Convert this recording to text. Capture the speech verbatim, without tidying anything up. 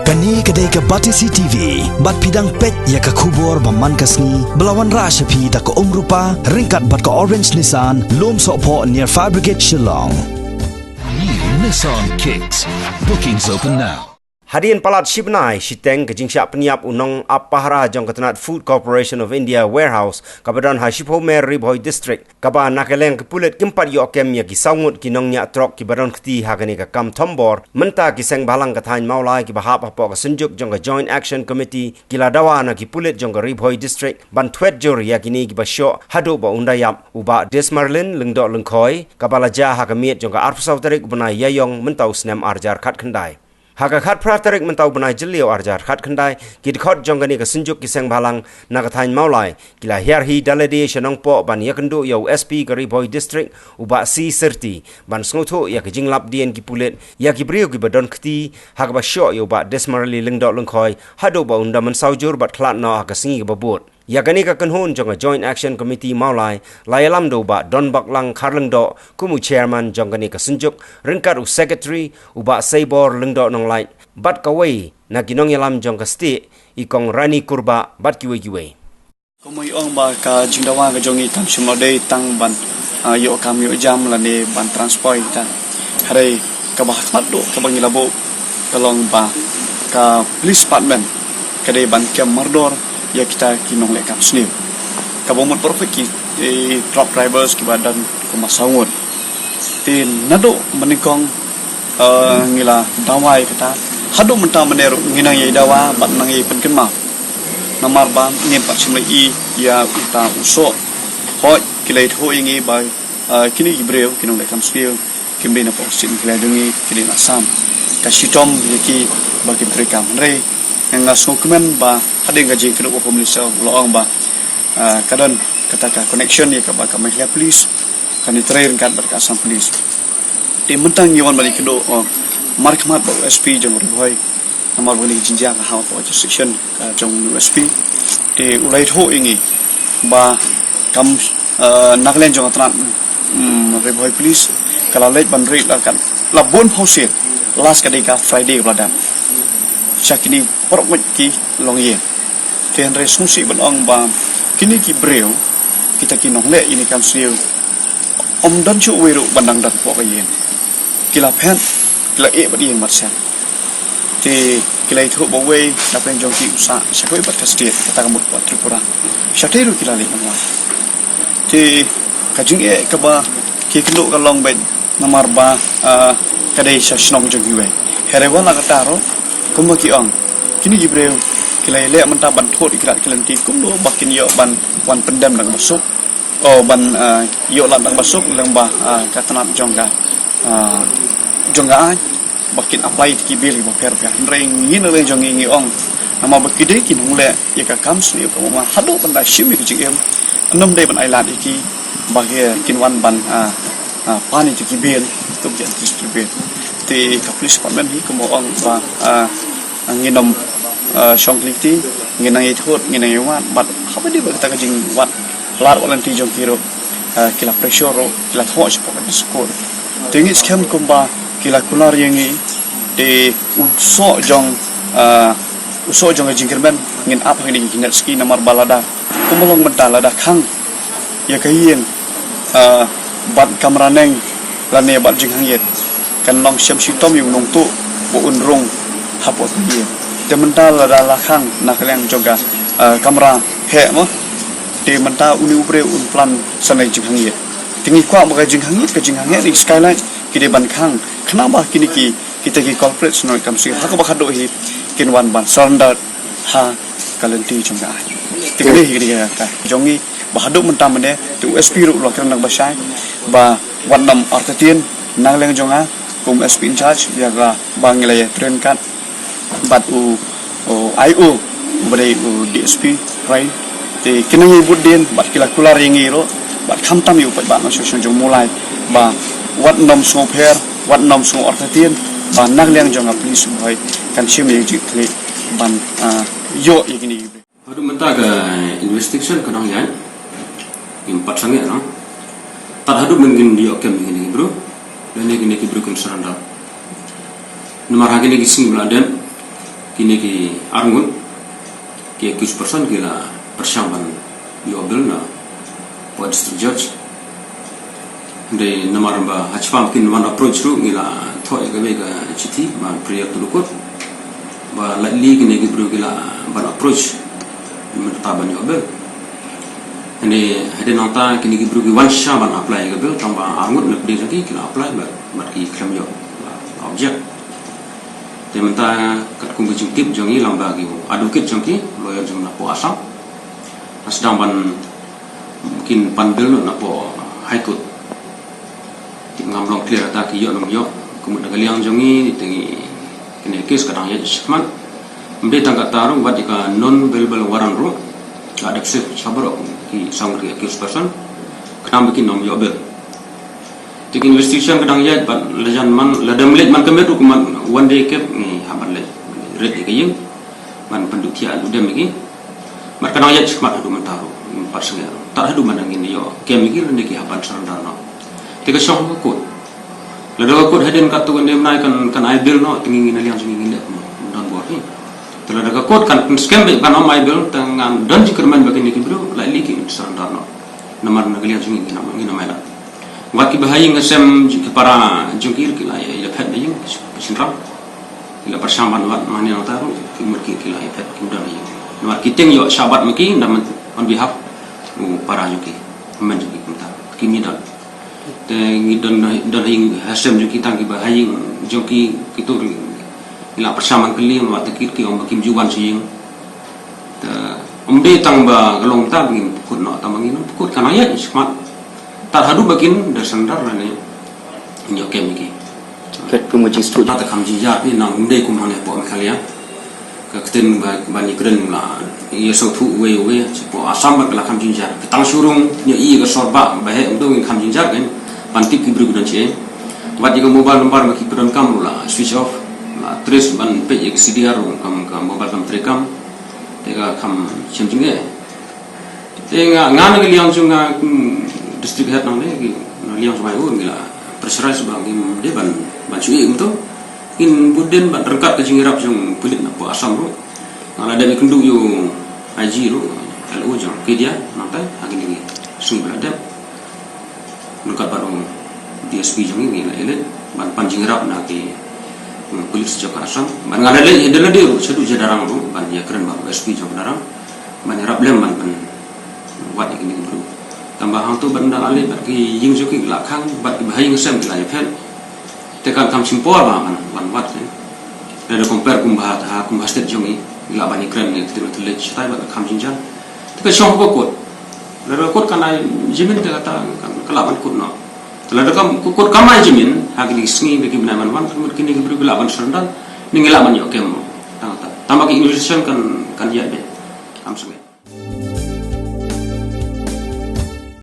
Kane ka dei ka Batesi T V, bad phi dang peit ïa ka khubor ba man ka sngi, ba la wanrah sha phi da ka Umrupa, ryngkat bad ka Orange Nissan, Lumsohphoh near Fire Brigade Shillong. New Nissan Kicks. Bookings open now. Hadien palat shi bnai shiteng ka jingshah pynïap u nongap pahara jong ka tnat Food Corporation of India Warehouse, kaba don ha Shiphumer, Ri Bhoi District, kaba na ka liang ki pulit kim pat ïoh kem ïa ki saw ngut ki nongñiah trok kiba don kti ha kane ka kam thombor, mynta ki seng bhalang ka thaiñ Mawlai kiba hap hapoh ka synjuk jong ka Joint Action Committee ki la dawa na ki pulit jong ka Ri Bhoi District ban thwet jur ïa kine kiba shoh haduh ba un da ïap. U Bah Desmarlin Lyngdoh Lyngkhoi, kaba la jia ha ka miet jong ka arphew saw tarik u bnai Ïaïong mynta u snem ar hajar khatkhyndai. Ha ka khatphra tarik mynta u bnai Jylliew ar hajar khatkhyndai, ki dkhot jong kane ka synjuk ki seng bhalang na ka thaiñ Mawlai ki la hiar hi da lade sha Nongpoh ban ïakynduh ïa u S P ka Ri Bhoi District, u Bah C Syrti, ban sngewthuh ïa ka jinglap dien ki pulit ïa ki briew kiba don kti ha kaba shoh ïa u Bah Desmarlin Lyngdoh Lyngkhoi haduh ba un da mynsaw jur bad khlad noh ha ka sngi kaba bud. Ïa kane ka kynhun jong ka Joint Action Committee Mawlai la ïalam da u Bah Donbaklang Kharlyngdoh kum u chairman jong kane ka synjuk, ryngkat u secretary, u Bah Seibor Lyngdoh Nonglait, bad kawei na ki nongïalam jong ka stieh, i Kong Rani Kurbah, bad kiwei kiwei. Kumba i ong ba ka jingdawa ka jong i kam shym la dei tang ban, ah, ïoh kam ïoh jam lane ban transfer ïa kita. Hynrei kaba hakhmat duh kaba ngi la buh ka long ba ka police department ka dei ban kem mardor ïa kita ki nongleh kam sniew. Kaba mut baroh ki, eh, truck drivers kiba don kumba saw ngut. Te naduh mynnyngkong, eh, ngi la dawa ïa kata, haduh mynta mynne ruh ngi nang ïai dawa bad nang ïai pynkynmaw. Namar ba ngim pat shym la i ïa uta u soh. Hooid ki la ïathuh ïa ngi ba, eh, kine ki briew ki nongleh kam sniew kim dei na poh state Meghalaya jong ngi, ki dei na Assam. Ka shitom ïa ki ba kim trei kam, hynrei nga sngewkmen ba hadien ka jingkynnoh u Home Minister u la ong ba, eh, ka don kata ka connection ïa kaba ka Meghalaya Police kan ïatrei ryngkat bad ka Assam Police. Te mynta ngi wan ban ïakynduh, eh, markhmat bad u S P jong Ri Bhoi. Namar ba kane ka jingjia ka hap hapoh jurisdiction ka jong u S P. Te u la ïathuh ïa ngi ba kam, eh, na ka liang jong ka tnat, mm, Ri Bhoi Police ka la leit ban ri la kan la bun phew sien. Last ka dei ka Friday ba la dep. Sha kine baroh ngut ki longïing. Te hynrei sngewsih ban ong ba kine ki briew, kita ki nongleh ïa kine ki kam sniew, ym don shuh uwei ruh ban dang don hapoh ka ïing. Ki la phet, ki la ïeh bad ïing bad sem. Te ki la ïathuh ba uwei na pdeng jong ki u sah sha kawei pat ka state, kata ka mut hapoh Tripura. Shatei ruh ki la leit ban wan. Te ka jingeh kaba ki kynduh ka long beit namar ba, ah, ka dei sha shnong jong kiwei. Hynrei wat la katta ruh, kumba ki ong, kine ki briew ki la ïaleh mynta ban thut ïa ki lad ki lynti kumno ba kin ïoh ban wan pyndem da kaba suk. Oh, ban, ah, ïoh lad da kaba suk lyngba, ah, ka tnat jong ka, ah, jong ka aiñ. Ba kin apply ïa ki bill kiba pher pher. Hynrei ngi na liang jong ngi ngi ong, namar ba ki dei ki nongleh ïa ka kam sniew kaba ma haduh ban da shim ïa ka jingim. Ym dei ban ai lad ïa ki ba ki, kin wan ban, ah, ah, pan ïa ki bill, to ki anticipate bill. Te ka police department hi kumba ong ba, ah, ngin ym, ah, shong khlieh kti, ngin nang ïathut, ngin nang ïawad, bad haba dei ba kata ka jingwad lad wad lynti jong ki ruh, ah, ki la pressure ruh, ki la thoh shapoh ka district court. Te ngi skhem kumba ki la kular ïa ngi, te u soh jong, ah, u soh jong ka jingkyrmen ngin ap ha kine ki khyndai sngi namar ba lada kumba long mynta lada khang ïa ka ïing, ah, bad kamra neng lane bad jinghangiet, kan long shem shitom ïa u nongtuh ba un rung hapoh ka ïing. Te mynta lada la khang na ka liang jong ka, ah, kamra heh mo, te mynta une u briew un plan sha na jinghangiet. Te ngi kwah ba ka jinghangiet, ka jinghangeh ne skylight ki dei ban khang, khnang ba kine ki, kita ki culprits nongleh kam sniew ha kaba khadduh hi kin wan ban surrender ha ka lynti jong ka aiñ. Te kane hi ka dei ka jong ngi ba haduh mynta mynne, te u S P ruh u la kren da kaba shai ba wat nym artatien na ka liang jong nga kum S P in charge, ïa kaba ngi la ïatrei kat bad u, u I O, uba dei u D S P Rain. Te ki nang ïai bud dien bad ki la kular ïa ngi ruh bad khamtam ïa u paidbah nongshong shnong jong Mawlai ba wat nym sngewpher, wat nym sngew artatien, ba na ka liang jong ka police Ri Bhoi kan shim ïa ka jingkitkhlieh ban, ah, ïoh ïa kine ki briew. Haduh mynta ka investigation ka dang ïaid. Ngim pat sangeh noh. Tad haduh mynta ngin ïoh kem ïa kine ki briew, lane kine ki briew kin surrender. Namar ha kine ki sngi ba la dep, Kine ki arngut ki accused person ki la pyrshang ban ïoh bail na pdeng District Judge. Hynrei namar ba ha spah kin wan approach ruh ngi la thoh ïa kawei ka chithi ba prior to the court ba likely kine ki briew ki lah ban approach mynta ban ïoh bail. Hynrei hadien nangta kine ki briew ki wan sha ban apply ïa ka bail, tang ba arngut na pdeng jong ki ki la apply bad, bad ki khlem ïoh, la object. Te mynta katkum ka jingtip jong ngi lyngba ki advocate jong ki, lawyer jong ngi napoh Assam, la sdang ban kin pan bail noh napoh High Court. Te ngam long clear ïa ta ki ïoh ne ym ïoh. Kumta na ka liang jong ngi te ngi, kine case ka dang ïaid shakhmat. Ym dei tang kata ruh, wat ïa ka non bailable warrant ruh la dep serve sha baroh ki samla ki accused person khnang ba kin ym ïoh bail. Te ka investigation ka dang ïaid bad la jan man, lada ym leit man ka miet ruh, kumta one day cab ngi hap ban leit raid ïa ka ïing ban pynduh thiah duh dem ïa ki. Bad ka dang ïaid shakhmat haduh mynta ruh, ngim pat sngewthuh ruh tad haduh man ngin ïoh kem ïa ki lane ki hap ban surrender noh. Te ka shong ha ka court. Lada ka court hadien katto katne bnai kan, kan ai bail noh, te ngi na liang jong ngi ngin leh kumno, don bor hi. Te lada ka court kan pynskhem beit ban ym ai bail, te ngan don jingkyrmen ba kine ki briew likely kin surrender noh. Namar na ka liang jong ngi ngin ym, ngin ym ai lad. Wat kiba ha ïing ha sem ki para jong ki ruh ki la ïa, ïa phet na ïing, ki shynrang. Ki la pyrshang ban wad, mane nangta ruh ki mut ki, ki la ïa phet, kim don ha ïing. Namar ki tieng ïoh shah bat ma ki na, on behalf u para jong ki, hynmen jong ki kumta. Kim ïa don. Te ngi don, don ha ïing ha sem jong ki, tang kiba ha ïing jong ki, kito ruh ki la pyrshang ban kylli, namar te ki, ki ong ba kim ju wan sha ïing. Te ym dei tang ba ka long ta ba ngin pynkut noh, tang ba ngin pynkut, ka nang ïaid shakhmat. Tad haduh ba kin da surrender lane ngin ïoh kem ïa ki. Katkum ka jingstad. Te kham jynjar phi, nang ym dei kum hangne hapoh Meghalaya. Ka ktien ba, ban ïakren la ïa sngewthuh uwei uwei, shapoh Assam bad ka la kham jynjar. Ka tang shu rung ïa i ka sor ba, ba heh, ym dei ngin kham jynjar kein. Ban tip ki briew ki don shaei. Wat ïa ka mobile number ba ki pyndonkam ruh la switch off. La trace ban peit ïa ka C D R ruh kam, ka mobile kam trei kam. Te ka kham shem jingeh. Te nga, nga na ka liang jong nga, hmm, district head nangne, ki, na liang jong nga, oh, ngi la pressurize ba ngim dei ban, ban shu ïeh kumto. Ngin bud dien ban ryngkat ka jingïarap jong pulit napoh Assam ruh. Nga la dep ïakynduh ïa u I G ruh, L O jong Kedia, nangta, ha kine ki sngi ba la dep. Ryngkat bad u D S P jong ngi, ngi la ïaleit ban pan jingïarap na ki, hmm, pulit jong ka Assam. Bad nga la leit ïa da lade ruh shaduh Jadarang ruh ban ïakren bad u S P jong Jadarang ban ïarap lem ban pynwad ïa kine ki briew. Tang ba hangto bad ynda la leit bad ki ïing jong ki la khang bad kiba ha ïing ha sem ki la ïaphet. Te kan kham shim por ba ban, ban wad, eh. Lada compare kumba ha, kumba ha state jong ngi, ngi lah ban ïakren ne, te, te leit shatai bad kham jynjar. Te ka shong ha ka court. Lada ka court kan ai jamin te kata kan, ka lah ban kut noh. Te lada ka court kam ai jamin ha kine ki sngi, kine ki bnai ban wan, ka mut kine ki briew ki lah ban surrender, ne ngi lah ban ïoh kem. Tang kata. Tang ba ka investigation kan, kan ïaid beit. Kham sngewthuh.